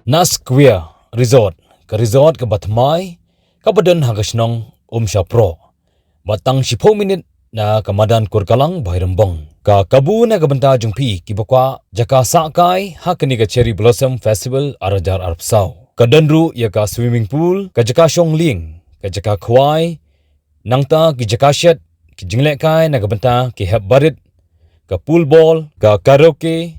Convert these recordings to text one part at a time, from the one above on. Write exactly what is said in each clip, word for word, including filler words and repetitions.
Nusquear Resort, ka resort kaba thymmai, kaba don ha ka shnong Umshaproh, bad tang shiphew minit na ka madan Kurkalang Bhoirymbong. Ka kabu na ka bynta jong phi kiba kwah jaka sah kai ha kane ka Cherry Blossom Festival ar hajar arphew saw. Ka don ruh ïa ka swimming pool, ka jaka shong lieng, ka jaka khwai, nangta ki jaka shet, ki jinglehkai na ka bynta ki hep barit, ka pool ball, ka karaoke,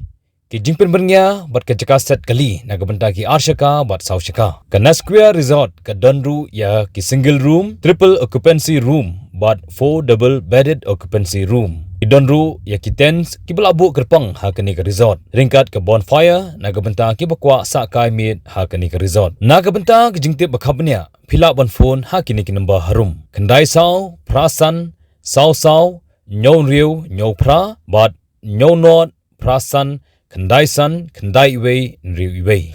ki jingpynbyrngia bad ka jaka set kali na ka bynta ki ar shaka bad saw shaka. Ka Nusquear Resort ka don ruh ïa ki single room, triple occupancy room bad four double bedded occupancy room. Ki don ruh ïa ki tents kiba la buh kyrpang ha kane ka resort, ryngkat ka bonfire na ka bynta kiba kwah sah kai miet ha kane ka resort. Na ka bynta ki jingtip ba kham bniah, phi lah ban phone ha kine ki number harum: khyndai saw phra san saw saw hynñiew hynriew hynñiew phra bad hynñiew nod phra san khyndai san khyndai wei hynriew wei.